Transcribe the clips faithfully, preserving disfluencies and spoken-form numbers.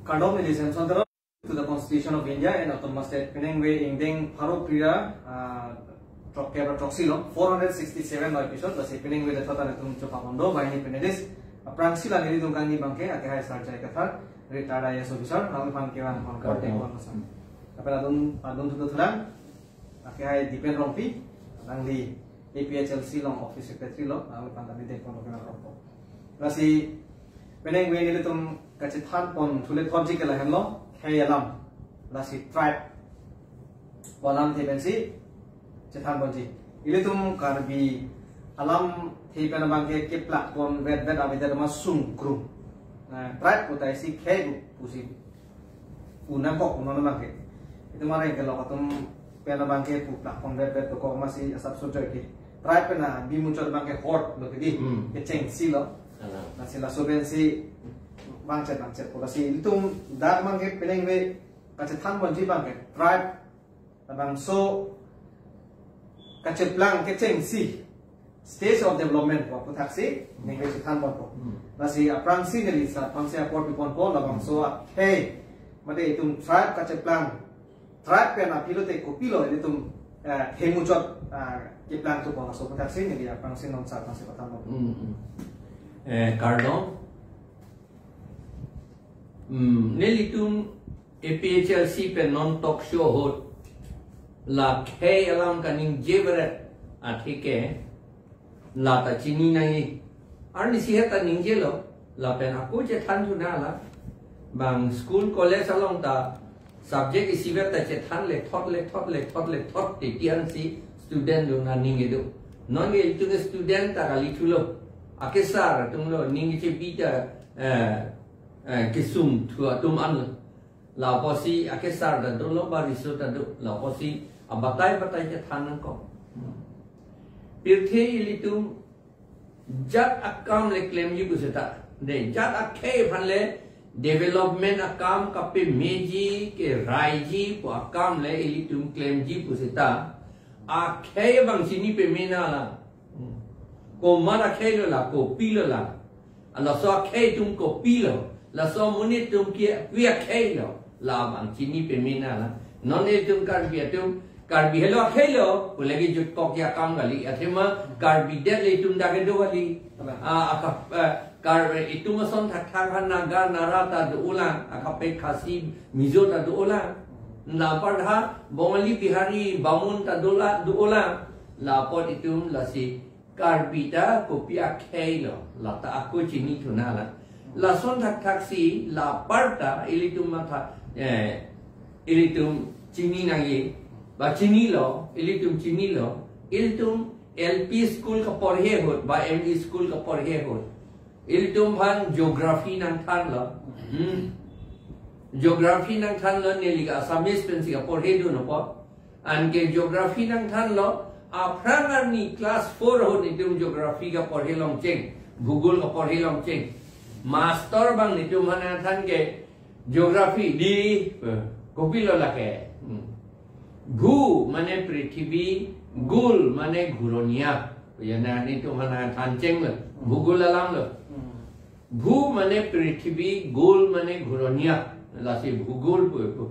Kardom, ladies and gentlemen, to the Constitution of India and Autonomous State. Penang we ingdeng pharo phli ra, ah, throkkep ra throksi lo, four hundred sixty-seven lo episode, lasi penang we thot an itum chopapon do, banghini panelist. Aphrangsi la nelitum kangni abangke, akehai Sar J I Kathar, retired I A S officer, nangphan kevan pon kardom. Kardom. Apot adun, adun thudu thulang, akehai Dipen Rongpi, nangli A P H L C along office secretary lo, nangphan tadi dengpon lo kevan rongpo. Lasi, penang we nelitum kachethanpon thule thotji ke lahenlo, khei alam. Lasi tribe pu alamthe pensi chethanponji. Ilitum Karbi alamthe pen abangke keplakpon vetvet avedet ma sungkrung. Eh, tribe pu ta isi khei pu, pusi pu nangkok pu non abangke. Itum areng kelok atum pen abangke pu plakpon vetvet dokok masi asap sojoi ke. Tribe pen abi muchot abangke horde lo ke di. Hmm. Kechengsi lo. Alam. Lasi laso pensi bangchet bangchet pu. Lasi ilitum dak abangke penang we kachethanponji abangke tribe labangso kacheplang kechengsi, stage of development pu aphuthaksi nangli chethanponpo. Hmm. Lasi aphrangsi neli sar aphansi apor piponpo, labangso akhei, mate itum tribe kacheplang, tribe pen aphi lote kopilo ilitum, eh, khei muchot, ah, keplang thupo, laso aphuthaksi neli aphrangsi non sar aphansi pathanponpo. Hmm, hmm. Eh, kardom. Hmm, nelitum A P H L C pen non talk show ahut la khei alam kaningje beret atheke la ta chini nangji. Arnisi he ta ningjelo, lapen ako chethan thunang la. Bang school college along ta subject isivet ta chethan lethot lethot lethot lethot titi ansi student dona ningje do. Non ke itum student ta kali thulo. Akesar atum lo ningje chebi ta, eh, eh, kesung thu atum an lo. La apotsi akesar ta dolo, ba riso ta do. La apotsi abatai batai chethan nangkok. Pirthe ilitum jat akam le klemji pu seta. De, jat akhei aphan le development akam kapemeji keraiji pu akam le ilitum klemji pu seta. Akhei abang chini pame nang la. Komat akhei lo la, kopilo la. Laso akhei atum kopilo, laso amonit atum ke kopi akhei lo, labang chini pame nang la. Non itum Karbi atum, Karbi helo akhei lo, pu lake jutkok akam kali, athema Karbi det le itum dak kedo kali. Amen. Ah, aka, eh, Kar, itum ason thakthak ha Naga, Nara ta do-olang, akaprek Khasi, Mizo ta do-olang. La apar ha, Bongali, Bihari, Bamun ta dola, do-olang. La apot itum lasi Karbi ta kopi akhei lo, la ta ako chini thunang la. Lason thakthaksi la apar ta ilitum matha, eh, ilitum chini nangji, ba chinilo, ilitum chinilo, ilitum L P school kaporhe ahut, ba M E school kaporhe ahut. Ilitum aphan geography nangthanlo. Hmm. Geography nangthanlo, neli ke Assamese pensi kaporhe dun apot. Anke geography nangthanlo, aphrang arni class four ahut netum geography kaporhe longcheng, bhugol kaporhe longcheng. Master abang netum aphan nangthan ke geography di, eh, kopilo lake. Hmm. Bhu mane prithibi, gol mane ghuroniya. Ya na netum aphan nangthanchenglo, bhugol alam lo. Hmm. Bhu mane prithibi, gol mane ghuroniya. Lasi bhugol pu pu.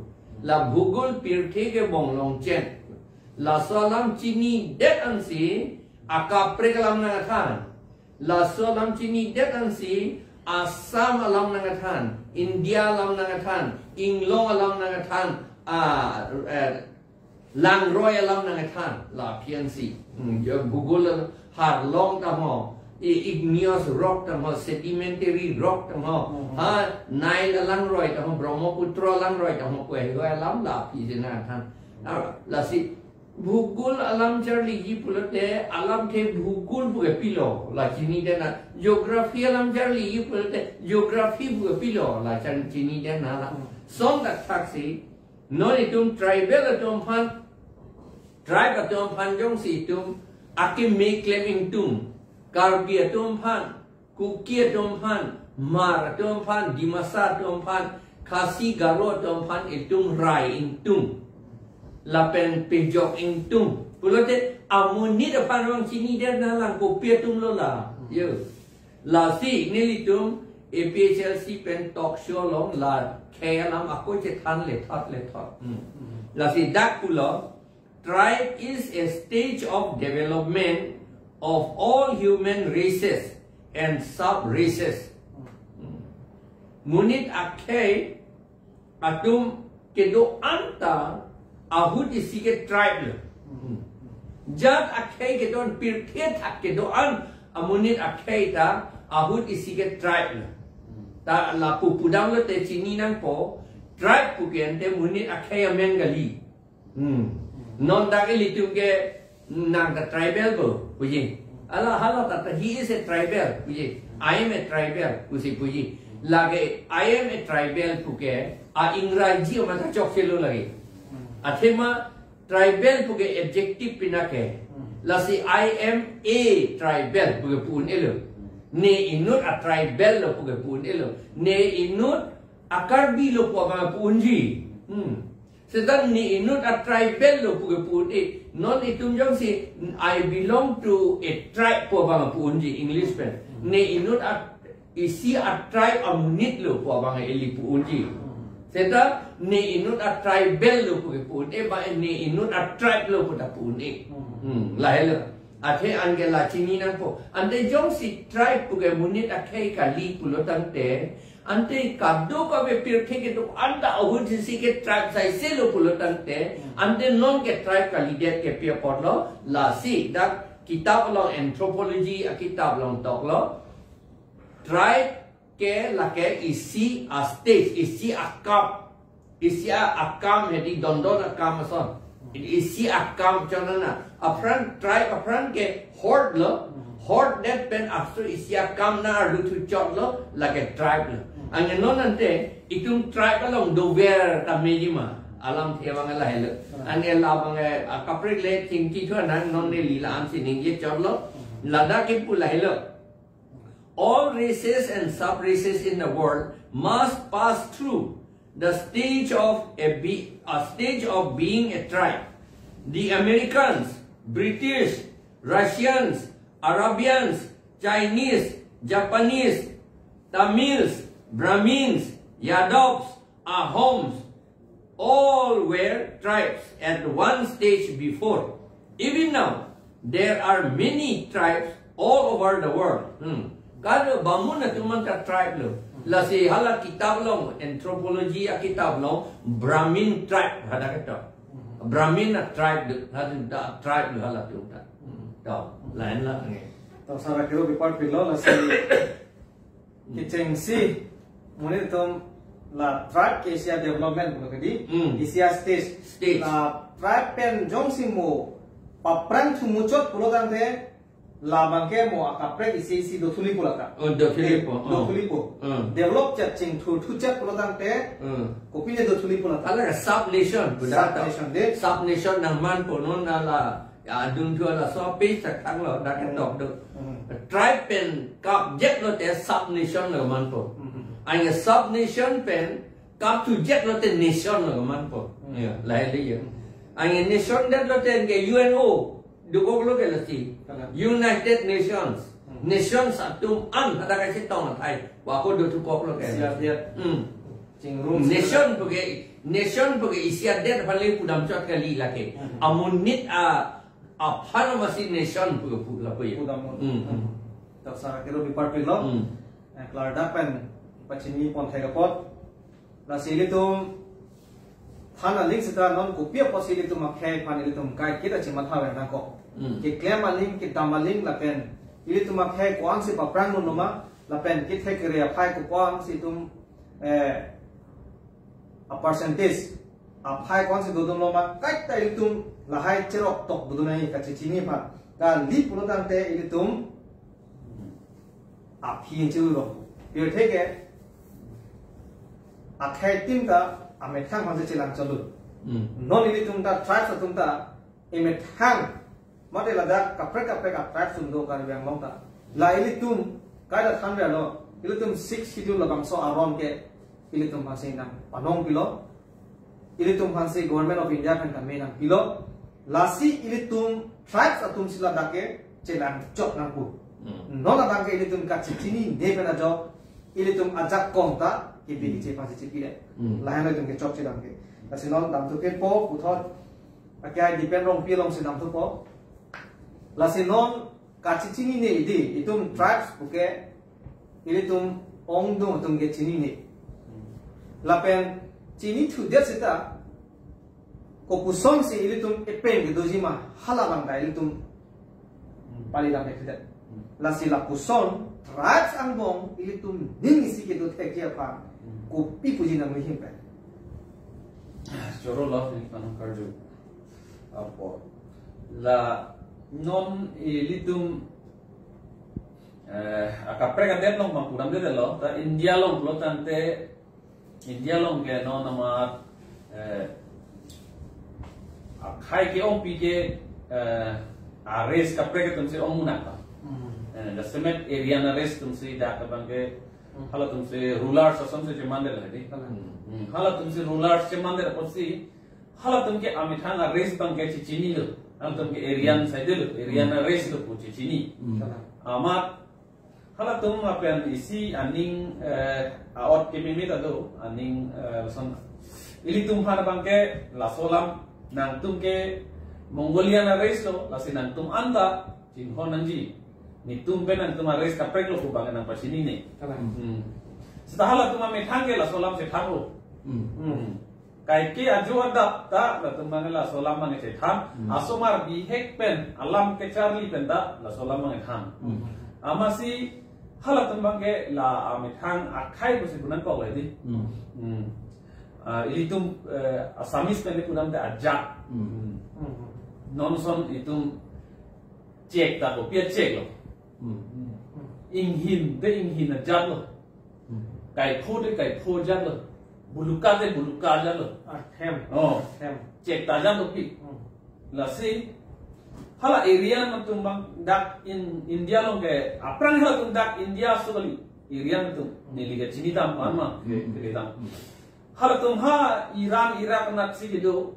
La bhugol pirthe kebong longcheng. Laso alam chinidet ansi akaprek alam nangthan. Laso alam chinidet ansi Assam alam nangthan, India alam nangthan, inglong alam nangthan, ah, eh, langroi alam nangthan, la aphi ansi. Hmm, ya bhugol alam, harlong tamo, i-, igneous rock tamo, sedimentary rock tamo, hmm, ha, Nile alangroi tamo, Brahmaputra alangroi tamo, pu hegoi alam la aphi si nangthan. Ah, lasi, bhugol alam charliji pulote, alamthe bhugol pu kepilo, la chinidet nang, geography alam charliji pulote, geography pu kepilo, la chan chinidet nang la. Hmm. Lason thakthaksi, non itum tribal atum aphan, tribe atum aphan jongsi itum akeme klem ingtung, Karbi atum aphan, Kuki atum aphan, Hmar atum aphan, Dimasa atum aphan, Khasi Garo atum aphan itum rai ingtung, lapen pejok ingtung pulote amonit aphan abang chinidet nang lang, kopi atum lo la. Yo. Lasi nelitum A P H L C pen talk show along la khei alam ako chethan le thot le thot. Hmm. Lasi dak pulo, tribe is a stage of development of all human races and sub-races. Hmm. Monit akhei atum kedo-an ta ahut isi ke tribe lo. Hmm. Jat akhei kedo-an, pirthe thak kedo-an amonit akhei ta ahut isi ke tribe lo. Ta lapu pudam lote chini nangpo, tribe pu ke ante monit akhei amen kali. Hmm. Non dak ilitum ke nang ta tribal bo, puji. Hala, hala ta, ta, he is a tribal, puji. I am a tribal, pusi, puji. Lake, I am a tribal pu ke, a Ingraji ma ta chokche lo lake. Athema tribal pu ke adjective pina ke. Lasi I am a tribal pu ke pu un-elo. Ne inut a tribal lo pu ke pu un-elo. Ne inut a Karbi lo pu abang pu unji. Hmm. Seta ne inut a tribal lo pu ke pu un-e. Non itum jongsi I belong to a tribe pu abang pu unji English pen. Ne inut a isi a tribe amonit lo pu abang ili pu unji. Seta ne inut a tribal lo pu ke pu un-e, ba ne inut a tribe lo pu ta pu un-e. Hmm, lahelo. Athe anke la chini nangpo. Ante jongsi tribe pu ke monit akhei kali pulo tangte, ante kadokave pirthe kedo-an ta ahut isi ke tribe saise lo pulo tangte, ante non ke tribe kalidet ke pi apotlo, lasi dak kitab along, anthropology akitab along toklo, tribe ke lake isi a stage, isi a cup, isi a, akam hedi dondon akam ason. Isi akam chonana. Aphrang tribe aphrang ke horde lo. Horde det pen aso isi akam na arlu thu chot lo, lake tribe lo. Anke non ante itum tribe along dover ta meji ma. Alamthe abang lahelo. Anke labang, eh, akaprek le chingki thu nang non neli la-an si ningje chot lo. Ladak kipu lahelo. All races and sub-races in the world must pass through the stage of a, be, a stage of being a tribe. The Americans, British, Russians, Arabians, Chinese, Japanese, Tamils, Brahmins, Yadavs, Ahoms, all were tribes at one stage before. Even now, there are many tribes all over the world. Hmm. Kado Bamun atum an ta tribe lo. Lasi hala kitab along, anthropology akitab along, Brahmin tribe hadak ketok. Brahmin a tribe do, hadak ta tribe lo halatum ta. Hmm. To, lain la nge. To sara kiro bipar pilo lasi kechengsi monit atum la tribe ke isi a development pulo kedi, Hmm. isi a stage. Stage. La tribe pen jongsi mo paphrang thu muchot pulo tangte labang ke mo akaprek isi isi dothuli pulo ta. Oh, dothuli po, oh. Dothuli po. Hmm. Develop chet chingthur thu chet pulo tangte Hmm. kopine dothuli pulo ta. Hala sub nation, pulo ta. Sub nation de. Sub nation nangmanpo non hala Ya, adung thu laso page sak thang lo, dak Hmm. ketok do. Hmm. Tribe pen kapjet lote sub nation lo manpo. Hmm. Anke sub nation pen kapthujet lote nation lo manpo. Hmm. Ya, lahelo ya. Anke nation det lote anke U N O dokok lo ke lasi. Kalang. United Nations. Hmm. Nations atum an hadak kachetong athai. Wa ko dothukok lo ke. Siap, siap. Hmm. Chingrum Nation pu ke, nation pu ke isi adet aphan le pudam chot kali lake. Hmm. Amonit a, aphan masi nation pu ke pu lapu ya. Pudam. Hmm, hmm. Dak sara kiro bipar pilo. Hmm. Eh, klardak pen pachini pon thek apot. Lasi ilitum than aling seta non kopi apotsi ilitum akhei aphan ilitum kai kita chematha ven nangkok. Hmm. Keklem aling, kedam aling lapen ilitum akhei ko-ansi paphrang dun loma, lapen kethek kere aphai ko-ansi itum, eh, a percentage aphai ko-ansi dodun loma, kaita ilitum lahai cherok tok dodun ai kachechini aphan. Kali pulo tangte ilitum aphi inchi lo. Pirthe ke akhei atum ta amethang aphansi chelang chot lo. Hmm. Non ilitum ta tribes atum ta emethang mate ladak kaprek kaprek a tribes atum do Karbi Anglong ta. La ilitum kaita thanra lo, ilitum Sixth Schedule labangso aron ke ilitum aphansi nangpanong pilo. Ilitum aphansi Government of India pen kami nangpilo. Lasi ilitum tribes atumsi ladak ke chelang chot nangpo. Hmm. Non abang ke ilitum kachechinine pen ajok ilitum ajak kong ta kipi kiche pasi chipile. Hmm. Lahenlo itum kechok chedam ke. Lasi non damthu kepo puthot akai depend Rongpi alongsi damthupo. Lasi non kachechinine di, itum tribes puke ilitum ongdung atum ke chinine. Lapen chinithudet seta, kopusonsi ilitum epeng kedoji ma, hala abang ta ilitum pali dam ekthedet. Lasi lapuson tribes angbong ilitum ning isi kedo thekji aphan kopi puji nangli him pen? Choro lo, neli kanong karju. Apo. La non ilitum, eh, akaprek adet along ma pudamdetlo, ta India along pulo tangte, India along ke non amat, eh, akhai ke-ongpi ke, eh, a-race kaprek atumsi ong munak ta. Hmm. Eh, jasemet Aryan a-race atumsi dak abang ke, hmm, halatumsi rulers asonsi chemandetlo di. Hmm. Hmm, halatumsi rulers chemandetlo apotsi, halatum ke amethang a-race abang ke chechinilo. Halatum ke Aryan side lo, Aryan a-race lo pu chechini. Hmm. Amat halatum apen isi aning, eh, a-ot kememe ta do, aning, eh, son. Ilitum aphan abang ke laso alam, nangtum ke Mongolian a-race lo, lasi nangtum anta chinghon nangji. Netum pen nangtum a-race kaprek lo pu abang nangpachinine. Kalang. Hmm. Seta halatum amethang ke laso alam chethanlo. Hmm. Hmm. Kaike ajo adap ta latum abang laso alam abang chethan. Hmm. Asomar bihek pen, alam kecharli pen ta laso alam abang than. Hmm. Amatsi halatum abang ke la amethang akhai pusi punangkok le di. Hmm. Hmm. Ah, ilitum, eh, Assamese pen le pudamde ajat. Hmm. Hmm. Non son itum Chek ta kopi achek lo. Hmm. Inghin, de inghin ajat lo. Hmm. Kaipho de kaipho ajat lo. Buluka de buluka ajat lo. Ah, hem. Oh. Hem. Chek ta ajat lo pi. Hmm. Lasi, hala Aryan atum abang dak in India along ke, aphrang halatum dak India aso kali. Aryan atum. Hmm. Neli ke chini dam pan ma. Hmm. Neli dam. Hmm. Halatum ha Iran, Iraq nat si kedo.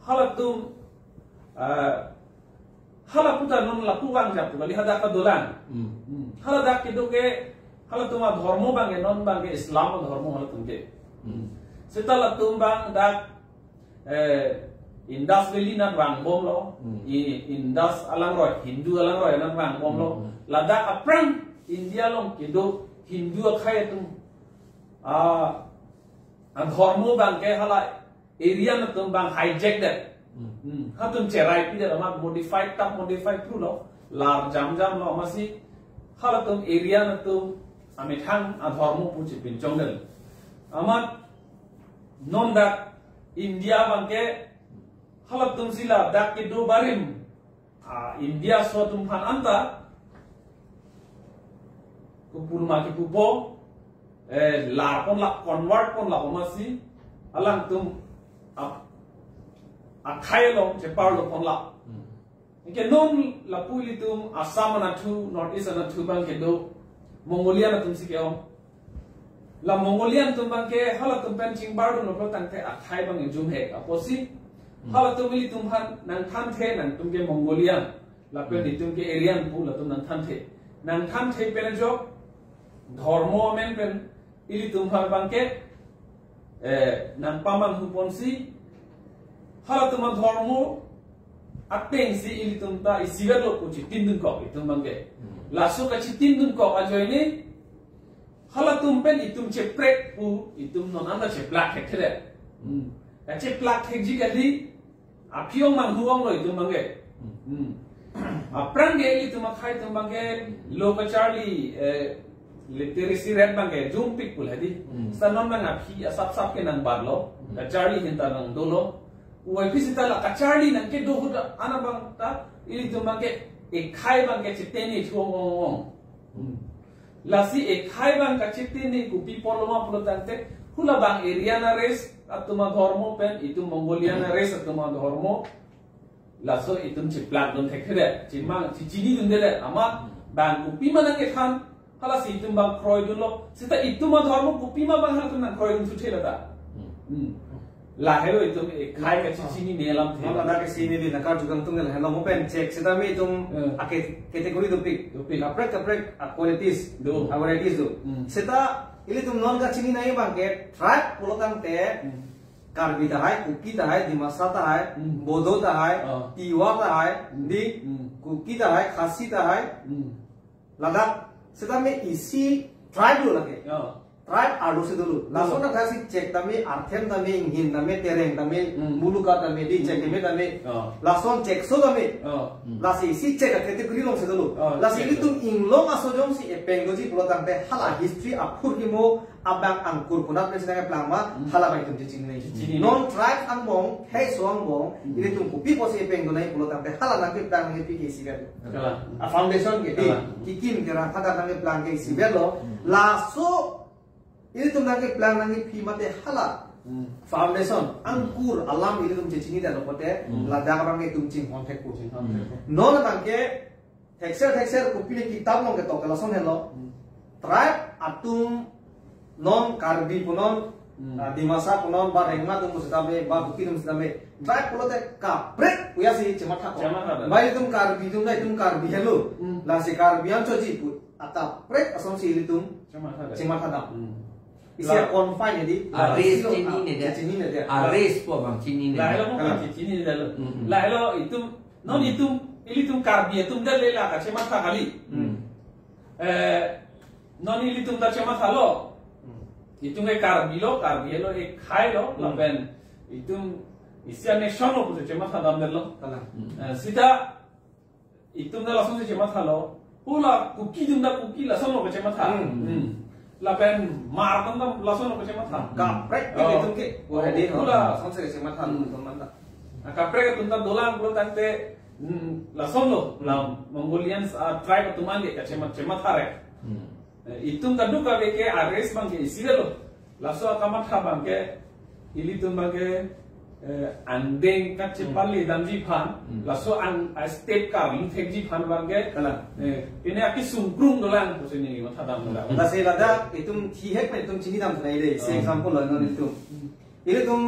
Halatum, ah, hala puta non lapu vang jap kali hadak kedolang. Hmm. Hmm. Hala dak kedo ke, halatum adhormo abang ke non abang ke Islam adhormo halatum ke. Hmm. Seta latum abang dak, eh, Indus Valley nat vangbomlo. Hmm. I Indus alangroi, Hindu alangroi nat vangbomlo. Hmm. Ladak aphrang India along kedo Hindu akhai atum, ah, adhormo abang ke hala Aryan atum abang hijack det. Hmm. Hmm. Halatum cherai pidet amat modified ta modified through lo. Lar jam jam lo amatsi halatum Aryan atum amethang adhormo pu chepinchong det. Amat non dak India abang ke halatum si ladak kedo barim. Ah, India aso atum aphan anta, kupulma kipupo, eh, lar ponlap, convert ponlap amatsi, alangtum ap-, akhai along cheparlo ponlap. Hmm. Anke non lapu ilitum Assam anatthu, North East anatthu abang kedo, Mongolian atum si ke-ong. La Mongolian atum abang ke halatum pen chingbar dunlo tangte akhai abang ejum hek. Apotsi, hmm, halatum ilitum aphan nangthanthe, nangtum ke Mongolian. Lapen, hmm, itum ke Aryan pu latum nangthanthe. Nangthanthe pen ajok, dhormo amen pen ilitum aphan abang ke, eh, nangpamanghu ponsi, halatum adhormo atengsi ilitum ta isivet lo pu chitin dunkok itum abang ke. Hmm. Laso kachitin dunkok ajoine, halatum pen itum cheprek pu, itum non anta cheplak thekthedet. Hmm. Kacheplak thekji kali, aphi ong manghu ong lo itum abang ke. Hmm. Aphrang ke itum akhai atum abang ke lo kacharli, eh, literacy rate abang ke jumpik pu hedi. Hmm. Seta non abang aphi asap sap ke nangbatlo. Hmm. Kacharli ahin ta nangdolo. Puvoipi seta la kacharli nangkedo ahut an abang ta ilitum abang ke ekhai abang ke chetene thu ong ong ong. Hmm. Lasi ekhai abang kachetene kopi apotlo ma pulo tangte, hula abang Aryan a-race atum adhormo pen itum Mongolian a-race atum adhormo, laso itum cheplak dun thekthedet, chimang, chichini dundedet, amat abang kopima nangkethan, halasi itum abang kroi dunlo, seta itum adhormo kopima abang halatum nangkroi dun thuthe lata. Hmm. Hmm. Lahelo itum ekhai kachechinine alamthe. Non ladak ke sini di nakar jugang tung lahelo mo pen check sitame itum Hmm. ake category dopik. Dopik. Kaprek kaprek a qualities. Do. A varieties do. Hmm. Seta ilitum non kachini nangji abang ke tribe pulo tangte Hmm. Karbi tahai, Kuki tahai, Dimasa tahai, Hmm. Bodo tahai, Oh. Tiwa tahai, Hmm. di Hmm. Kuki tahai, Khasi tahai, Hmm. ladak sitame isi tribe lo lake. Oh. Tribe arlo si dolo. Lason Hmm. athak si check tame, Arthem tame, Inghin tame, Tereng tame, Hmm. Muluka tame, di check Hmm. tame tame. Oh. Lason check so tame. Oh. Lasi isi check a category along si dolo. Oh, Lasi check. ilitum inglong aso jongsi epeng doji pulo tangte hala history aphurkimo abang angkur konat pen si nangkeplang ma, Hmm. hala abang itum chechinine. Chechinine. Non tribe angbong, khei so angbong, Hmm. ilitum kopi pusi epeng do nangji pulo tangte hala nangkeplang nangji aphi ke isivet. Kalang. A foundation ke di, Kalang. kikim kerang hadak nangkeplang ke isivet lo. Hmm. Laso ilitum nangkeplang nangji aphi mate hala Hmm. foundation, angkur alam ilitum chechinidetlo pote, Hmm. ladak abang ke itum chinghon thekpo. Chinghon Hmm. thekpo. Non abang ke thekser thekser kopine kitap along ketok lason helo. Hmm. Tribe atum non Karbi punon, Hmm. ah, Dimasa punon, ba Rengma atum sitame, ba Kuki atum sitame. Tribe pulote kaprek puya si chematha ko. Chematha ko. Ba itum Karbi atum na itum Karbi helo. Hmm. Lasi Karbi an choji pu. A kaprek asonsi ilitum Chematha ko. chematha dam. Hmm. Isi La- a confine di. A race Isi lo, chinine ah, dia. chinine dia. A race pu abang chinine. Lahelo mo Kalang. kachechinidetlo. Hmm, hmm. Lahelo itum Non Hmm. itum, ilitum Karbi atum ta le la kachematha kali. Hmm. Eh, non ilitum ta chemathalo. Hmm. Itum ke Karbi lo, Karbi lo, ekhai lo, Hmm. lapen itum isi a nation lo pusi chematha damdetlo. Kalang. Hmm. Eh, sita itum ta lasonsi chemathalo. Hula Kuki atum ta Kuki lason lo kachematha. Hmm. Hmm. Lapen Hmar atum ta lason lo kachematha. Hmm. Kaprek Oh. itum ke. Oh, hedi, Hula oh. Lasonsi chematha Hmm. itum manda. Nah, kaprek atum ta dolang pulo tangte, hmm, lason lo, Hmm. la Mongolians, ah, tribe atum an ke kachemat, chematha re. Hmm. Eh, itum kadokave ke a race abang ke isi lo. Laso akamatha abang ke, ilitum abang ke, eh, angdeng kachepali Hmm. damji aphan, Hmm. laso ang, a state karlu thekji aphan abang ke, Kalang. eh, pine akesung krung dolang, pusi neli matha dam dolang. Hmm. Lasi ladak, itum thihek na itum chinidam nai de, se Hmm. example lo non itum. Hmm. Ilitum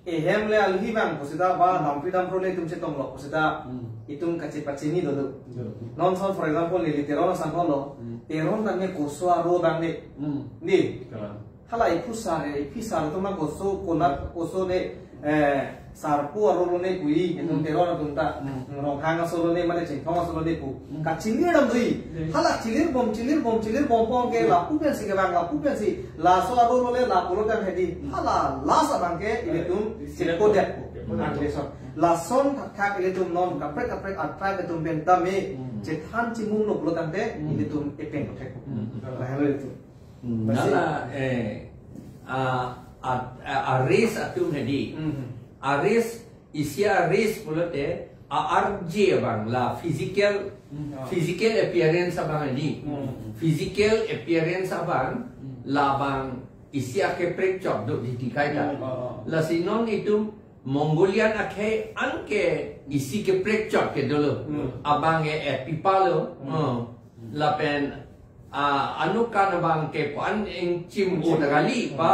ehem le alhi abang pusita ba Hmm. dampri dampro le itum chetonglo pusita Hmm. itum kachepachini dolo. Hmm. Non son, for example, neli Teron asangho lo. Hmm. Teron tame koso aro abang de. Hmm. Di. Kalang. Hala iphu sar, iphi sar atum ma koso konat koso ne, eh, sarpo aro lo ne pu-i, itum Hmm. Teron atum ta. Hmm. Ronghang aso lo ne, mane Chinthong aso lo ne pu. Hmm. Kachini dam dui. Hmm. Hala chilir bom, chilir bom, chilir bom pon ke Hmm. lapu pensi kevang, lapu pensi. Laso aro lo le lapu lo kan hedi. Hmm. Hala last abang ke ilitum Hmm. cheko det pu. Hmm. Translation. Lason thakthak ilitum non kaprek kaprek a tribe atum pen tame Hmm. chethan chimung lo pulo tangte Hmm. ilitum epeng thek. Hmm. Lahelo itum. Hmm. Pasi Nala, eh, a, a, a, a race atum hedi. Hmm. A race Isi a race pulote a arje abang la physical, Hmm. physical appearance abang hedi. Hmm. Physical appearance abang Hmm. labang isi akeprek chok do di tikai ta. Hmm, oh, oh. Lasi non itum Mongolian akhei an ke isi keprek chok ke dolo. Hmm. Abang ke epipa lo. Hmm. Oh. Lapen, ah, anukan abang ke ko-an ingchim Ingchim. o ta kali, Hmm. ba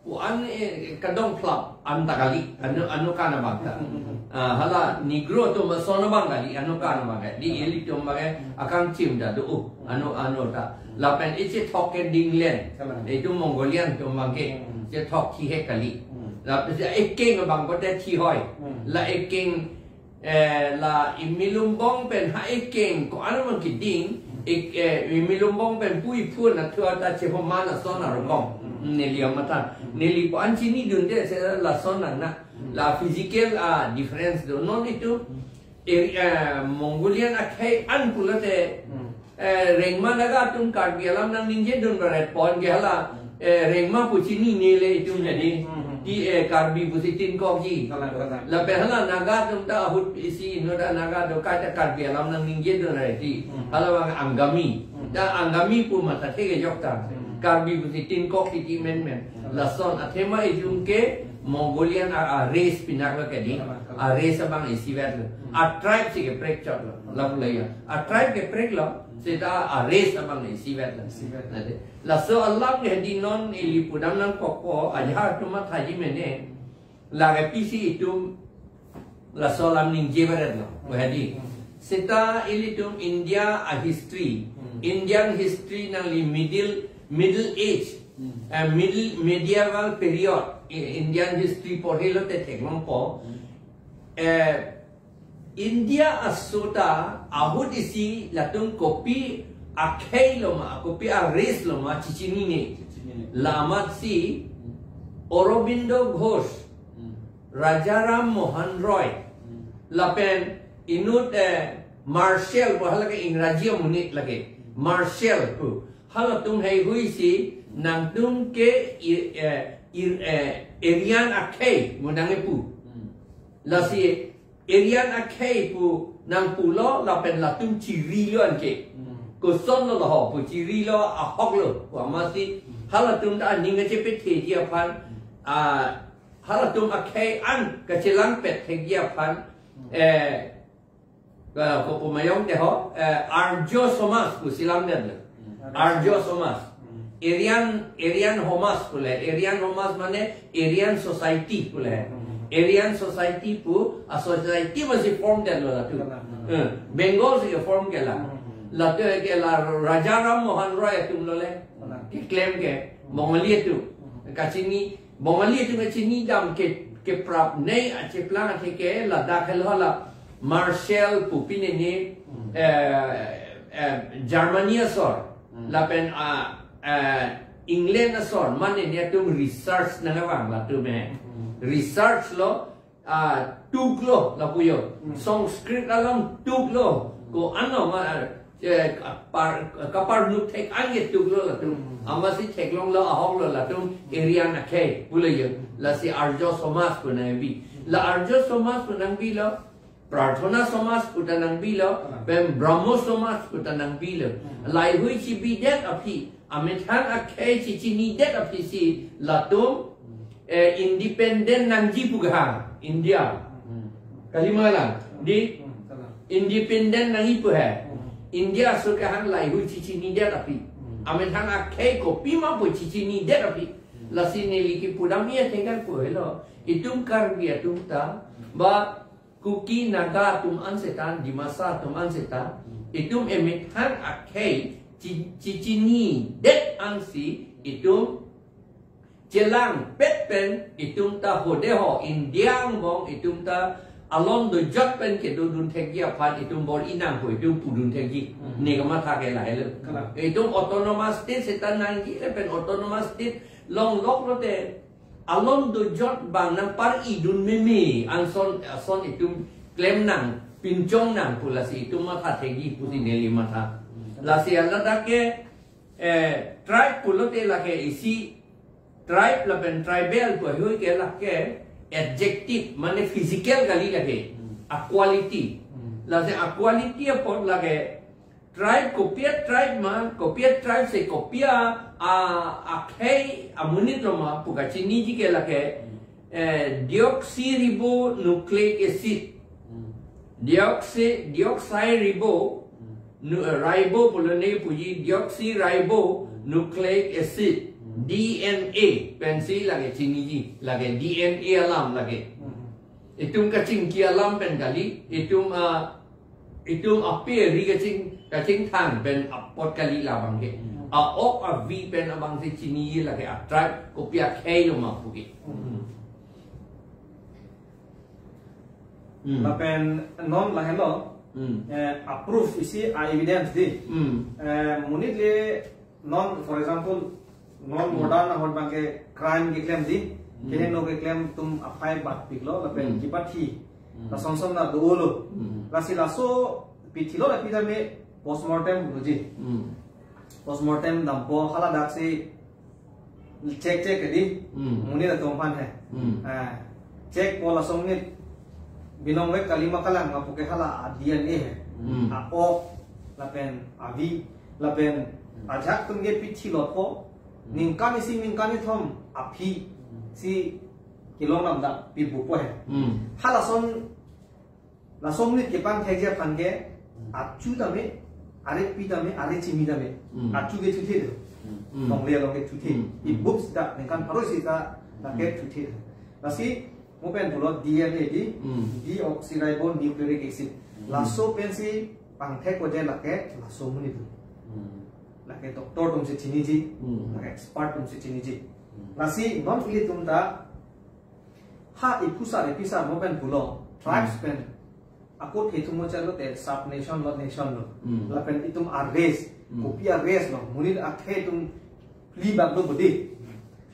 ko-an, eh, kadong plap an ta kali, anu, anukan abang ta. Hmm. Ah, hala Negro atum ason abang kali, anukan abang kali. Di Hmm. ilitum abang ke Hmm. akangchim ta do, Hmm. anu, anu ta. Hmm. Lapen ichethok ke dinglen. Salah. Itum Mongolian atum abang ke, Hmm. chethok thihek kali. Hmm. Lapen si ekeng abang kote thihoi. Hmm. La ekeng Eh, la Imi Lumbong pen ha ekeng ko-an abang keding, ek, eh, Imi Lumbong pen pu iphu na thua ta chehoma na son arong. Mm. Neli amatha. Mm. Neli ko-an chinidunde se lason na na. Mm. La physical, ah, difference do. Non itum, Mm. eh, eh, Mongolian akhei an pulote, Mm. Eh, Rengma Naga atum Karbi alam nangningjedun baret pon ke hala. Hmm. Eh, Rengma pu chinine le itum jadi. Hmm, hmm. Ti, eh, Karbi pusi tin kokji. Kalang, kalang. Lapen hala Naga atum ta ahut isi inut ta Naga do kaita Karbi alam nangningjedun rai ti. Hmm. Hala abang Angami. Hmm. Ta Angami pu mathathe kejok ta. Hmm. Karbi pusi tin kok titi menmen. Hmm. Lason athema itum ke Mongolian a, a race pinak lo kedi. Kalang, kalang. A race abang isivet lo. Hmm. A tribe si keprek chot lo. Hmm. Lapu laya. A tribe keprek lo. Seta a race abang isivet lo. Isivet. Nade. Laso alam ke hedi non ili pudam nangkokpo, ajahak atum mathaji mene. Lake pisi itum laso alam ningje baret lo, bu hedi. Seta ilitum India a history, Indian history nangli middle, middle age, eh, middle medieval period, i- Indian history porhelo te theklongpo. Eh, India aso ta ahut isi latum kopi akhei loma, kopi a race loma chichinine. Chichinine. Lamatsi Aurobindo Ghosh, Rajaram Mohan Roy, lapen inut, eh, Marshall, pu halake Ingraji amonit lake, Marshall pu. Halatum heihui si nangtum ke i- eh, i- eh, Aryan akhei mo nangkepu. Lasi Aryan akhei pu nangpulo lapen latum chirilo anke. Kosonlo laho pu chirilo ahoklo pu amatsi halatum ta aning kachepethekji aphan, ah, halatum akhei an kachelangpet thekji aphan, eh, eh, kopu mayong te ho, eh, Arjo Somaj pu si lamdetlo. Arjo Somaj. Aryan, Aryan Somaj pule. Aryan Somaj mane Aryan Society pule. Aryan Society pu a society masi form detlo latum. Eh, Bengal si form ke la. Latum ke la Rajaram Mohan Roy atum lole. Keklem ke Bongali atum. Kachini Bongali atum kachini dam ke, keprapnei acheplang athe ke ladak helo la Marshall pu pine ni, eh, eh, Germany asor, lapen a, eh, England asor, mane ni atum research nangkevang latum eh. Research lo, ah, tuklo lapu yo. Sanskrit alam tuklo. Ko-an ma, eh, kapar, kaparnuk thek ange tuklo latum. Amatsi theklonglo ahoklo latum Aryan akhei pulo yo. Lasi Arjo Somaj pu nangbi. La Arjo Somaj pu nangbilo, Prarthana Somaj pu ta nangbilo, pen Brahmo Somaj pu ta nangbilo. Laihui chibidet aphi, amethang akhei chichinidet aphi si latum, eh, independent nangji pu kehang India. Kali ma lang, di independent nangji pu he. India aso kehang laihui chichinidet aphi. Amethang akhei kopima pu chichinidet aphi. Lasi neli kipudam iya tinggal pu helo. Itum Karbi atum ta, ba Kuki Naga atum an seta, Dimasa atum an seta, itum emethang akhei chi- chichinidet ansi itum chelangpet pen itum ta hodeho India angbong itum ta along dojot pen kedodun thekji aphan itum bor-i nangpo itum pudun thekji. Ne kamatha ke lahelo. Itum autonomous state seta nangji le pen autonomous state longlok lote along dojot bang nangpar-idun meme anson ason itum klem nang, pinchong nang pu lasi itum matha thekji pusi neli matha. Lasi ladak ke, eh, tribe pulote lake isi tribe lapen tribal pu heihui ke lake adjective, mane physical kali lake, a quality. Lasi a quality apot lake tribe kopi a tribe ma, kopi a tribe si kopi a, a, akhei amonit loma pu kachiniji ke lake, eh, deoxyribonucleic acid. Deoxy, deoxyribo, nu, eh, ribo pulo ne puji, deoxyribonucleic acid, D N A, pensi lake chiniji, lake D N A alam lake. Itum kachingki alam pen kali, itum, ah, itum ape ri kaching, kachingthang pen apot kali labang ke. A-ok avi pen abangsi chini lake a tribe kopi akhei loma puke. Lapen non lahelo, eh, a proof isi a evidence di. Eh, monit le non, for example, non modern ahut abangke crime keklem di, keheno keklem atum aphai batpiklo, lapen kipathi. Lasonson na dolo. Lasi laso pithilo lapi tame postmortem puji. Postmortem dampo hala daksi check check di. Monit atum aphan he. Ah, check po laso monit binong vek kali ma kalang ma puke hala a D N A he. A-ok lapen avi lapen ajahak atum ke pithilo po. Ningkan isi ningkan ithom aphi si kelong lam dak pibupo he. Halason laso monit kepangthekji aphan ke, achu tame, are pi tame, are chimi tame. Achu ke thuthe do. Longle along ke thuthe. I books ta ningkan pharo isi ta, ta ke thuthe. Lasi Mo pen pulo D N A di, Hmm. deoxyribonucleic acid. Hmm. Laso pensi pangthek ko je lake laso amonit atum. Hmm. Lake doctor atumsi chiniji, Hmm. lake expert atumsi chiniji. Hmm. Lasi non ilitum ta ha ipusar ipisar mo pen pulo, tribes Hmm. pen ako thethum mo chalo te sub nation lo, nation lo. Hmm. Lapen itum a race, Hmm. kopi a race lo, monit akhei atum phli bak do bodi.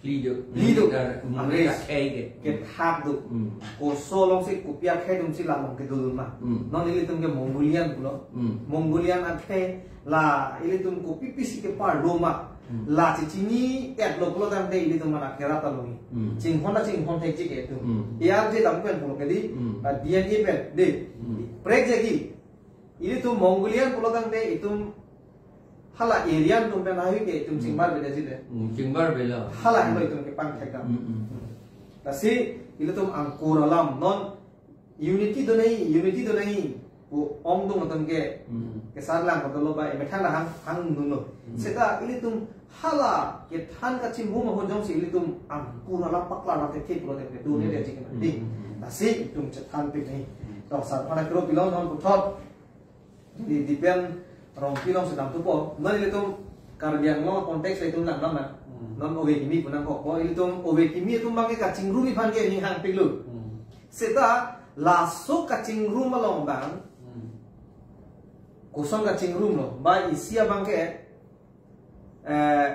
Phli do. Phli do. Monit a-, monit Ares. akhei ke. Kethak do. Hmm. Koso alongsi kopi akhei atumsi la along kedo ma. Hmm. Non ilitum ke Mongolian pulo. Hmm. Mongolian akhei la ilitum kopi pisi kepar do ma. Hmm. La chechini et lo pulo tangte ilitum mana kerap ta longi. Hmm. Chinghon ta chinghon thekji ke itum. Hmm. Yar je dam pen pulo ke di, Hmm. ah, D N A pen de. Hmm. Prek je ki. Ilitum Mongolian pulo tangte itum hala Aryan atum pen ahui ke itum Hmm. chingbar beda jile. Hmm, chingbar bela. Hala helo itum kepangthek dam. Hmm, hmm. Lasi ilitum angkur alam non unity do nai, unity do nai pu ongdung atum ke Hmm. kesar lang ko dolo ba emethang na hang, hang nuno. Hmm. Seta ilitum hala kethan kachimum ahut jongsi ilitum angkur alam paklar lang ke thik pulo tangte do ne Hmm. de jik Hmm. nai. Hmm. Lasi itum chethan pik nai. Hmm. To sar pana kro pilon non puthot. Di, di pen rong pilong sedang tupo. Non ilitum Karbi Anglong context le itum nang nama. Hmm. Non ove kimi pu nangkok. Ilitum ove kimi atum abang ke kachingrum aphan ke ning hang piklo. Hmm. Seta laso kachingrum along abang. Hmm. Koson kachingrum lo. Ba isi abang ke, eh,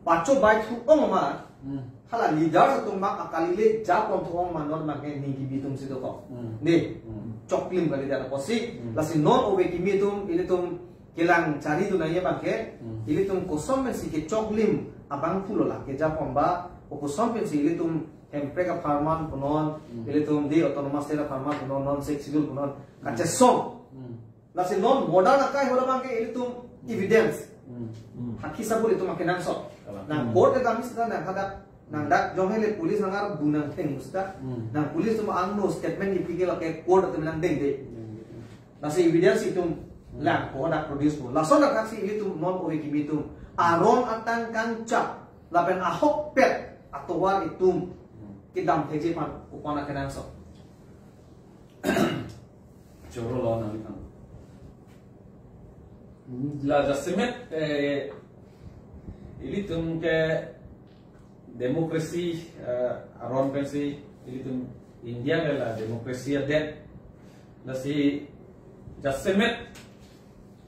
pacho bai thu ong ma. Hmm. Hala leaders atum abang akali le japon thu ong ma non abang ke ning gibi atumsi dokok. Hmm. Ne. Hmm. Choklim kali jar apotsi. Hmm. Lasi non ove kimi atum ilitum kelang chari tu nai abang ke. Hmm. Ilitum koson pensi kechoklim abang pulo la kejapon ba. O koson pensi ilitum Hemprek apharman punon. Hmm. Ilitum di Autonomous State apharman punon, non Sixth Schedule punon. Hmm. Kachesong. Hmm. Lasi non modern akai ahut abang ke ilitum evidence. Hmm. Hmm. Hakhi sabut itum akenangsot. Kalang. Nang Hmm. court kedam seta nang hadak, nang dak jong hele police nang arbu nang theng seta. Hmm. Nang police atum angno statement ipikir lake court atum nang dengde. Hmm. Lasi evidence itum Hmm. lang ko hadak produce ko. Lason athaksi ilitum non ove kimi atum aron atang kangchap lapen ahokpet atovar itum Hmm. kedam thekji aphan kopan akenangsot. Choro lo nang kan. La jasemet, eh, ilitum ke democracy, eh, aron pensi ilitum India ke la democracy adet. Lasi jasemet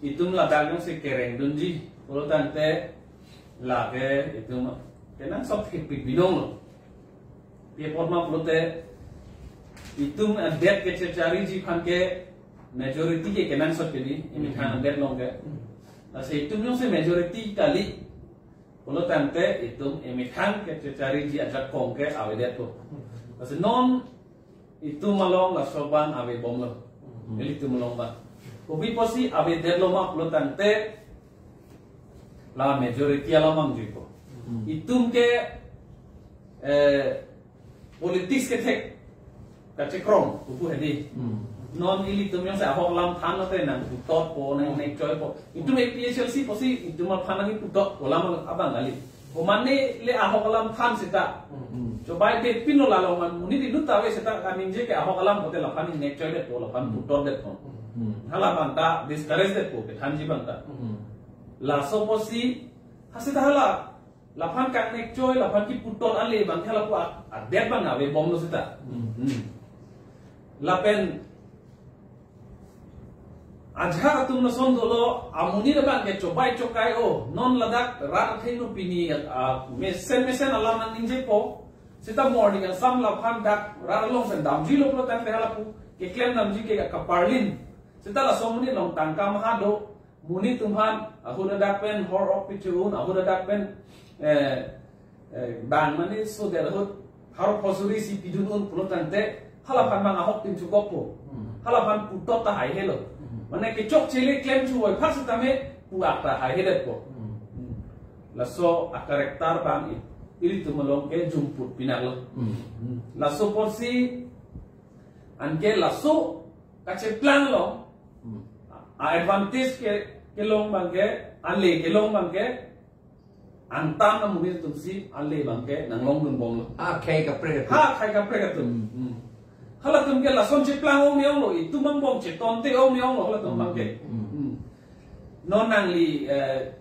itum ladak jongsi kereng dunji pulo tangte lake itum kenangsot kepik binong lo. Pi apot ma pulote itum adet kechechariji aphan ke majority ke kenangsot ke di, emethang Hmm. adet along ke. Hmm. Lasi itum jongsi majority kali pulo tangte itum emethang kechechariji ajakong ke avedetpo. Hmm. Lasi non itum along laso abang avebomlo. Hmm. Ilitum along abang. Kopi apotsi avedetlo ma pulo tangte la majority alam abang juipo. Hmm. Itum ke, eh, politics kethek kachekrong pupu hedi. Hmm. Non ilitum jongsi ahok alam than lote nang putot po, nang Hmm. nekchoi po. Itum A P H L C apotsi itum aphan nangputot po alam abang kali. Komane le ahok alam than seta. Hmm. Chobai de pin lo la along man monit inut ta ave seta kaningje ke ahok alam pote laphan nekchoi det po, laphan Hmm. putot det po. Hmm. Hala abang ta discourage det po, kethanji abang ta. Hmm. Laso apotsi, ha seta hala, laphan kangnekchoi, laphan kiputot ale abang ke lapu a-, adet abang avebomlo seta. Hmm. Hmm. Lapen ajahak atum lason dolo, amonit abang ke chobai chokai o, non ladak rat athengno pini, ah, mesen mesen alam nangningjepo. Seta morning asam laphan dak rat along pen damjuilo pulo tangte lapu keklem damji ke kaparlin. Seta laso amonit along tangka maha do, monit atum aphan ahut adak pen hor ok pichun, ahut adak pen, eh, eh, bang mane so der ahut har phosuri si pidun un pulo tangte, halaphan abang ahok tin chukokpo. Hmm. Halaphan putot ta haihelo. Hmm. Mane kechokche le klem chuvoiphak setame pu-ak ta haiheletpo. Hmm. Hmm. Laso a-character abang i-, ilitum along ke jumput pinaklo. Hmm. Hmm. Laso apotsi anke laso kacheplang along, Hmm. a-advantage ke, kelong abang ke, ale kelong abang ke, angtan amonit atumsi ale abangke nanglongdunbomlo. Ha khei kaprek atum. Ha khei kaprek atum. Hmm. Hmm. Halatum ke lason cheplang ong-e-onglo, itum angbong chetonte ong-e-onglo halatum abangke. Hmm. Hmm. Non nangli, eh,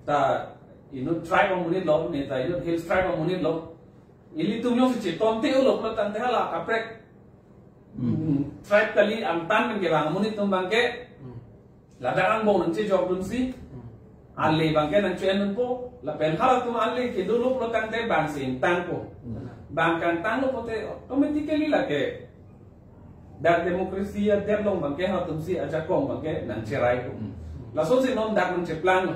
ta inut tribe amonit lo, ne ta inut hills tribe amonit lo. Ilitum jongsi chetonte onglo pulo tangte hala kaprek. Hmm. Hmm. Tribe kali, angtan pen kevang amonit atum abangke. Hmm. Ladak angbong nangchejokdunsi. Hmm. Ale abangke nangche-endunpo. Lapen halatum ale kedolo pulo tangte bang si ingtangpo. Hmm. Bang kangtanglo pulote automatically lake dak democracy adet along abangke halatumsi ajakong abangke nangcheraipo. Hmm. Lasonsi non dak nangcheplanglo.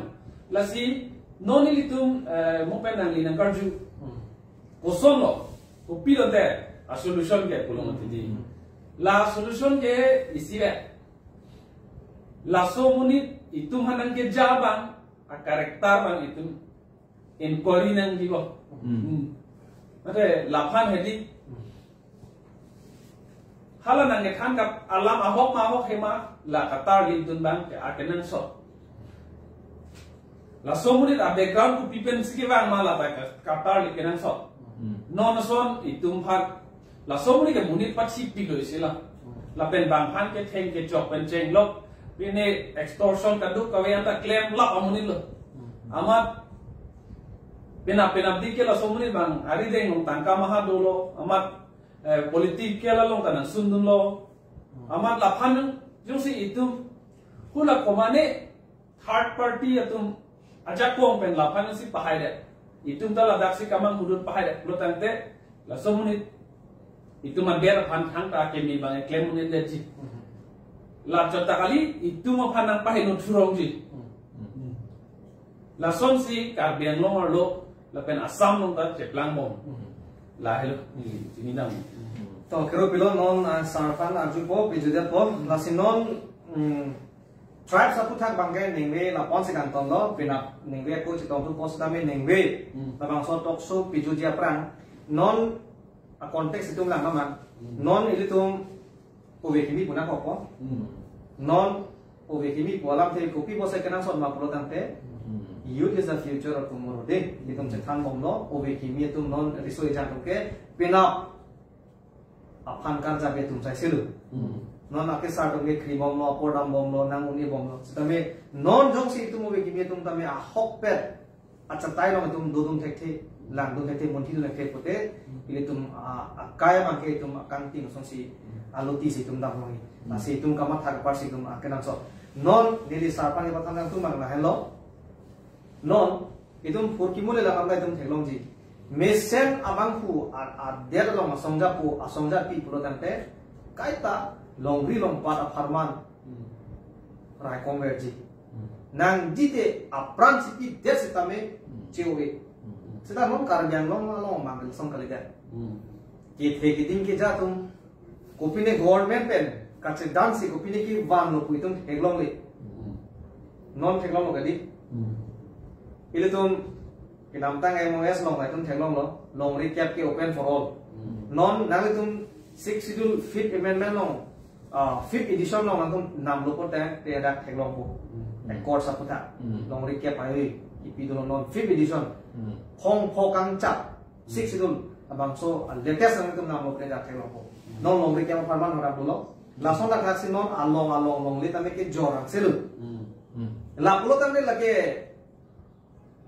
Lasi non ilitum, eh, mo pen nangli nangkarju. Hmm. Kosonlo, kopi lote a-solution ke pulo mati di. Hmm. La solution ke isi ve. Laso amonit itum aphan nangkeja abang, a-character abang itum inquiry nangjibo. Hmm. Hmm. Mate laphan hedi. Hmm. Hala nangkethan kap alam ahok ma ahok hema la katarlidun abangke akenangsot. Laso amonit a-background kopi pensi kevang ma la ta ka-, katarli kenangsot. Hmm. Non ason itum aphan laso amonit ke monit pathipilo isi la. Hmm. Lapen bang aphan ketheng kechok pen chenglok. Pine extortion kaduk kave anta klemlap amonit lo. Hmm. Amat penap penapdik ke laso amonit abang arideng along tangka maha dolo. Amat, eh, political along ta nangsundunlo. Hmm. Amat laphan jongsi itum hula komane third party atum ajakong pen laphan si pahaidet. Itum ta ladaksi kamang hudun pahaidet pulo tangte laso amonit itum adet aphan thangta keme abang eklem un-edetji. Hmm. La chot ta kali itum aphan nangpaheno thurongji. Hmm. Lasonsi Karbi Anglong arlo lapen Assam along ta cheplangbom. Hmm. Lahelo, neli chininang. To, kero pilo non, ah, sar aphan arjupo, pejudetpo. Lasi non, mm, tribes aphuthak abangke ningve lapuan si kangtonlo, penap ningve ako chetongthupo setame ningve. Hmm. Labangso talk show pejuji aphrang. Non a-context itum lang naman. Hmm. Non ilitum ove kimi pu nangkokpo. Hmm. Non ove kimi pu alamthe kopi pusi kenangsot ma pulo tangte. Hmm. Youth is the future of tomorrow de. Itum chethanbomlo, ove kimi atum non riso ejang atum ke penap aphan karjabe atum saisilo. Hmm. Non akesar atum ke krimomlo, apor dambomlo, nang un-ebomlo. Setame non jongsi itum ove kimi atum tame ahokpet achatai along itum dodun thekthe, langdun thekthe, munthidun thekthe pulote, ilitum, ah, akai abangke itum akangting asonsi, ah, lotisi itum damlongji. Hmm. Lasi itum kamatha kaparsi itum akenangsot. Non neli sar aphan ipathan nangtum abang lahenlo. Non itum phurkimo le la-an ta itum theklongji. Mesen abangphu a, adet along asongja pu, asongja pi pulo tangte, kaita longri longpat apharman. Hmm. Raikom verji. Hmm. Nangji te apran si pidet setame, hmm, che-o-e. Hmm. Seta non Karbi Anglong along abang lason kalidet. Hmm. Kethe keding keja atum kopine government pen kachedansi kopine kevanlo pu itum theklongle. Hmm. Non theklonglo kali. Hmm. Ilitum kedamtang M O S along itum theklonglo, longri kep ke open for all. Hmm. Non nanglitum Sixth Schedule Fifth Amendment along, ah, fifth edition along nangtum namlo pulote, te dak theklongpo. Hmm. Accord aphuthak. Hmm. Longri kep ai, ipi dolo non fifth edition. Hmm. Hongpho kangchap. Sixth Schedule, labangso, ah, latest nangtum namlo pulote dak theklongpo. Hmm. Non longri kep apharman hadak dolo. Lason dak haksi non along along longle tame kejor angselo. Hmm. Hmm. Lapulo tame lake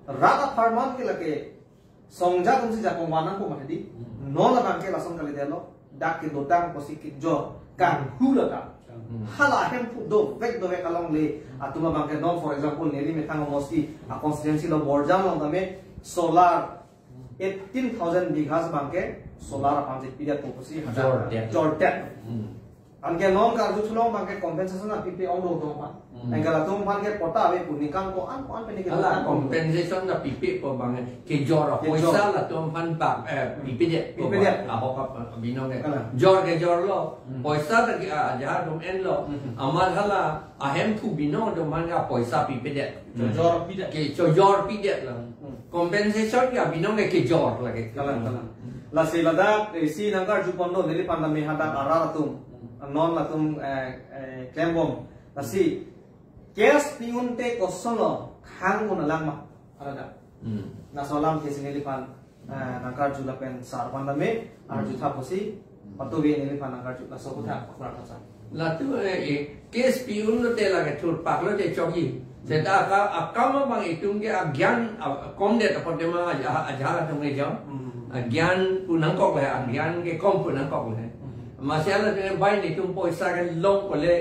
rat apharman ke lake songja atumsi jakong van nangpo mati di. Hmm. Non labangke lason kalidetlo. Dak kedotang pusi kejor kanghu lata. Hmm. Hala ahemphu dovek dovek alongle atum abangke non, for example, neli methang Mosti a-constituency lo Borjang along tame solar eighteen thousand bighas abangke solar aphan si pidet pu pusi hadak jordet. Jordet. Hmm. Anke non karju thulong abangke compensation pipe ongdung tong aphan. Hmm. Anke latum aphan ke patta ave pu ningkan ko-an ko-an pen ke. Hala, compensation ta pipe pu abang kejor, kejor. Poisa latum aphan bak, eh, pipedet pu. Pipedet. Ahok abinong ke. Hala. Jor kejorlo. Hmm. Poisa ta ke, ah, jahar dum enlo. Hmm. Amat hala ahemphu binong atum aphan ke poisa pipedet. Chojor pidet. Ke chojor pidet lo. Hmm. Compensation ke abinong ke kejor lake. Kalang, kalang. Lasi ladak, eh, isi nangkarju ponlo, neliphan tame hadak arat atum. Hmm. Non latum, eh, eh, klembom. Lasi, case pi-un te kosonlo, khang un-e lang ma, hadak. Hmm. Laso alam ke si neliphan, eh, nangkarju lapen sar aphan tame arju thap pusi, patuve neliphan nangkarju, laso aputhak paklar tha sar. Latum, eh, eh, case pi-un lote lake thurpak lote chokji. Seta aka, akam abang itum ke agyan, a-, komdet apot tema aja, aja latum ke jam. Hmm. Agyan pu nangkok le, agyan ke kom pu nangkok le. Hmm. Masi latum ke bai netum poisa kelong pule,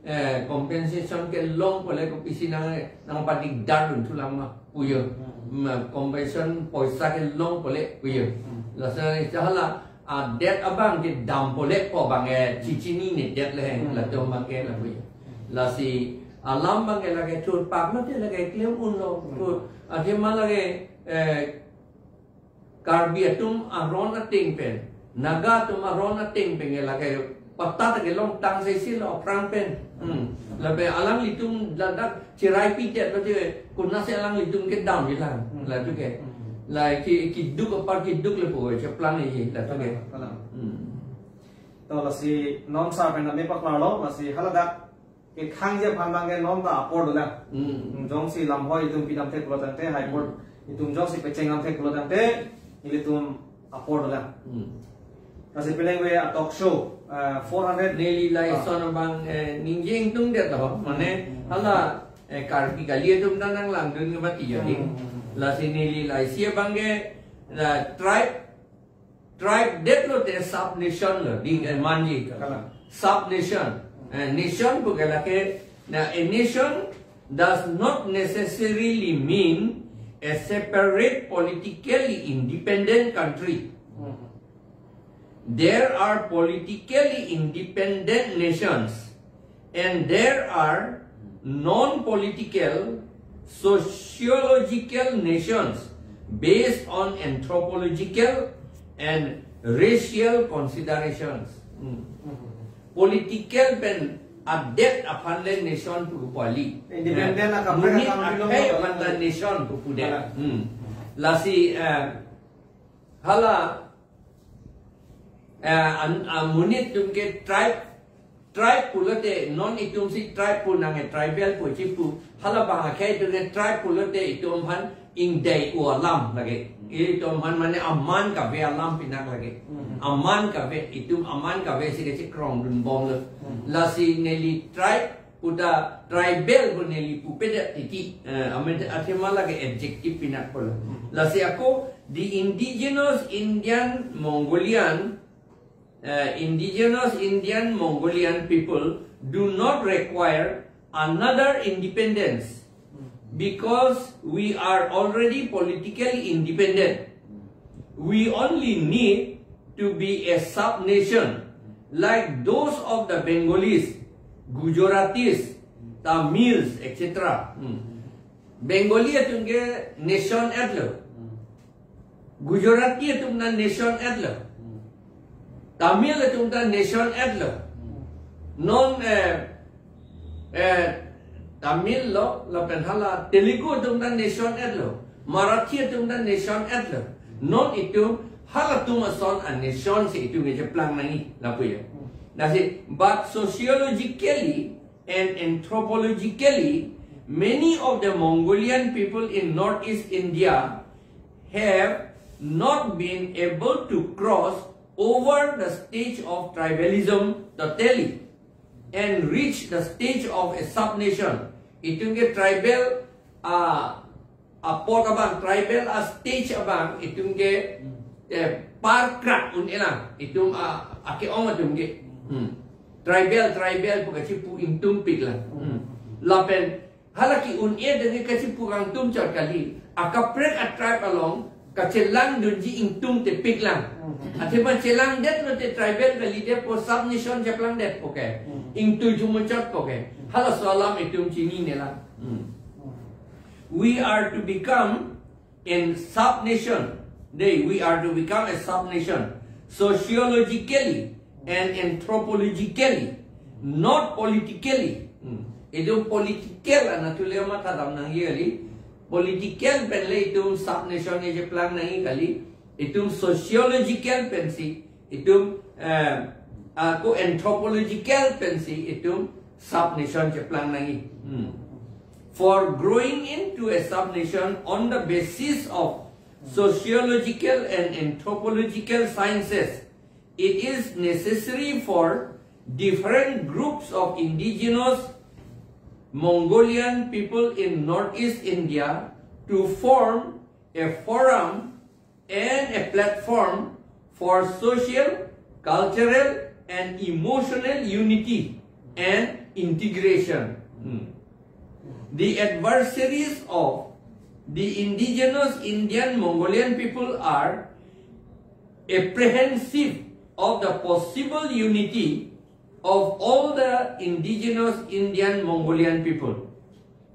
eh, compensation kelong pule kopisi nang, nangpadik dar dun thulang ma puyo. Hmm. Ma, compensation poisa kelong pule puyo. Hmm. Laso hala, ah, det abang kedam pule ko abang, eh, chichinine det le, hmm, latum abang ke la puyo. Lasi alam abang ke lake thurpak mate lake klem unlo. Hmm. Thur, akhir ma lake, eh, Karbi atum aron ateng pen, Naga atum aron ateng pen ke lake patta ta kelong tang sesi lo aphrang pen. Hmm. Lapen alanglitum ladak cherai pidet lo je, konatsi alanglitum kedam bilang. Hmm. Latum ke. Hmm. La ki, kiduk apar kiduk le po cheplang ji latum ke. Kalang, kalang. Hmm. To lasi non sar pen tame paklarlo, lasi haladak kekhangji aphan abang ke non ta apor dolang. Hmm. Hmm, jongsi lamhoi itum pidam thek pulo tangte, High Court, hmm, itum jongsi pecheng dam thek pulo tangte, ilitum apor dolang. Hmm. Lasi pelengve a-talk show, eh, four hundred. Neli la, ah, ison abang, eh, ningje ingtungdet lo, mane, hmm, hmm, hala, eh, Karbi kali atum ta nanglangdun ke mati jadi. Hmm, hmm, hmm. Lasi neli la isi abang ke, la tribe, tribe det lote sub nation lo, di, eh, manji. Kalang. Sub nation. Eh, nation pu ke lake, na, a nation does not necessarily mean a separate politically independent country. Hmm. There are politically independent nations, and there are non-political sociological nations based on anthropological and racial considerations. Hmm. Political pen adet aphan le nation pu pu kali. Independent, eh, akaprek monit akhei aphan ta nation pu pudet. Kalang. Hmm. Lasi, eh, hala, eh, an, ah, monit atum ke tribe, tribe pulote non itum si tribe pu nang, eh, tribal pu chipu. Hala abang akhei atum ke tribe pulote itum aphan ingdei-o alam lake. Itum aphan mane aman kave alam pinak lake. Hmm. Aman kave, itum aman kave si kechekrong dunbom lo. Hmm. Lasi neli tribe pu ta tribal pu neli pupedet titi. Eh, amen athema lake adjective pinak pulo. Hmm. Lasi ako, the indigenous Indian Mongolian, eh, indigenous Indian Mongolian people do not require another independence because we are already politically independent. We only need to be a sub-nation like those of the Bengalis, Gujaratis, Tamils, et cetera. Hmm. Bengali atum ke nation et lo. Gujarati atum ta nation et lo. Tamil atum ta nation et lo. Non, eh, eh, Tamil lo, lapen hala Telugu atum ta nation et lo. Marathi atum ta nation et lo. Non itum halatum ason a nation si itum kecheplang nangji lapu ya. Lasi, but sociologically and anthropologically, many of the Mongolian people in northeast India have not been able to cross over the stage of tribalism totally and reach the stage of a sub-nation. Itum ke tribal, ah, apot abang, tribal a-stage abang, itum ke, eh, par krak un-e lang, itum a, ake-ong atum ke. Hmm. Tribal, tribal pu kachipu ingtumpik lang. Hmm. Lapen, hala ke-un-e atum ke kachipu kangtum chot kali. Akaprek a-tribe along, kachelang dunji ingtungtepik lang. Hmm. Athema chelangdet lote tribal kalidet pu sub-nation cheplangdet pu ke. Hmm. Ingtui thumu chot pu ke. Halaso alam itum chinine lang. Hmm. We are to become a sub-nation. They, we are to become a sub-nation sociologically and anthropologically, not politically. Hmm. Itum political anatthu le mathadam nangji kali. Political pen le itum sub-nation cheplang nangji kali. Itum sociological pensi itum, eh, ako anthropological pensi itum sub-nation cheplang nangji. Hmm. For growing into a subnation on the basis of sociological and anthropological sciences, it is necessary for different groups of indigenous Mongolian people in Northeast India to form a forum and a platform for social, cultural, and emotional unity and integration. Hmm. The adversaries of the indigenous Indian Mongolian people are apprehensive of the possible unity of all the indigenous Indian Mongolian people.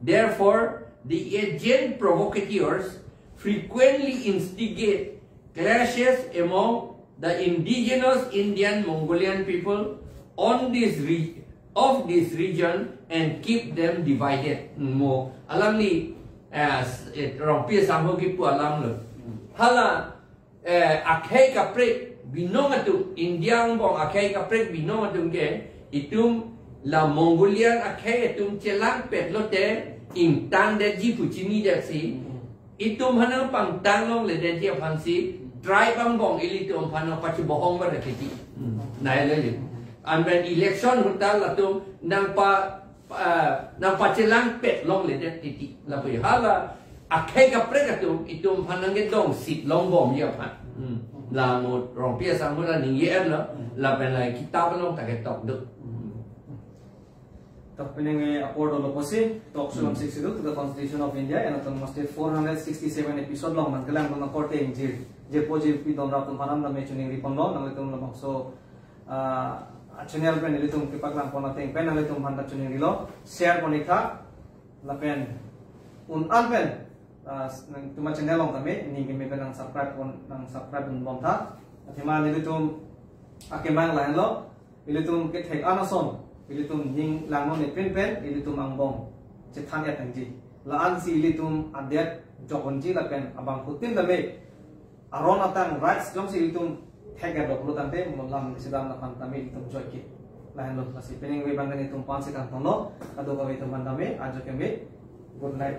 Therefore, the agent provocateurs frequently instigate clashes among the indigenous Indian Mongolian people on this re- of this region and keep them divided. Mo alangli, eh, s- eh, Rongpi Sangho kipu alam lo. Hala, eh, akhei kaprek binong atum, India angbong akhei kaprek binong atum ke, itum la Mongolian akhei atum chelangpet lote ingtangdetji pu chinidetsi, itum aphan nangpangtang longledetji aphansi, tribe angbong ilitum aphan nangpachibohong ba titi. Nai le. Anpen election ahut ta latum nangpa, ah, nangpachelangpet longledet titi. Lapu hala akhei kaprek atum itum aphan nangkedongsit longbomji aphan. Hmm. La mo Rongpi Sangho ta ningje-etlo, lapen la kitap along ta ketok do. Hmm. Tok penang apor dolo pusi, talk show Hmm. six to the Constitution of India and Autonomous State four hundred sixty-seven episode along man kelang along korte ingjir. Jirpo jirpi donrap atum aphan name choningri ponlo, nanglitum labangso, ah, channel pen ilitum kepaklang pon ateng pen nanglitum aphan ta choningrilo, share pon-ik tha, lapen un-an pen, ah, s- nangtum a-channel along tame, ning keme pen nang subscribe pon, nang subscribe pon bom tha. Athema nelitum akemang lahenlo, ilitum kethek an ason, ilitum ning langno ne pen pen, ilitum angbong chethan-et nangji. La-ansi ilitum adet jok unji lapen abangphutin tame aron atang rights jongsi ilitum thek-et dok lo tangte, mo lam sidam aphan tame ilitum joike. Lahenlo, lasi penang ve bang nelitum aphan si kangtonlo, kadokave atum aphan tame, ajo keme, good night.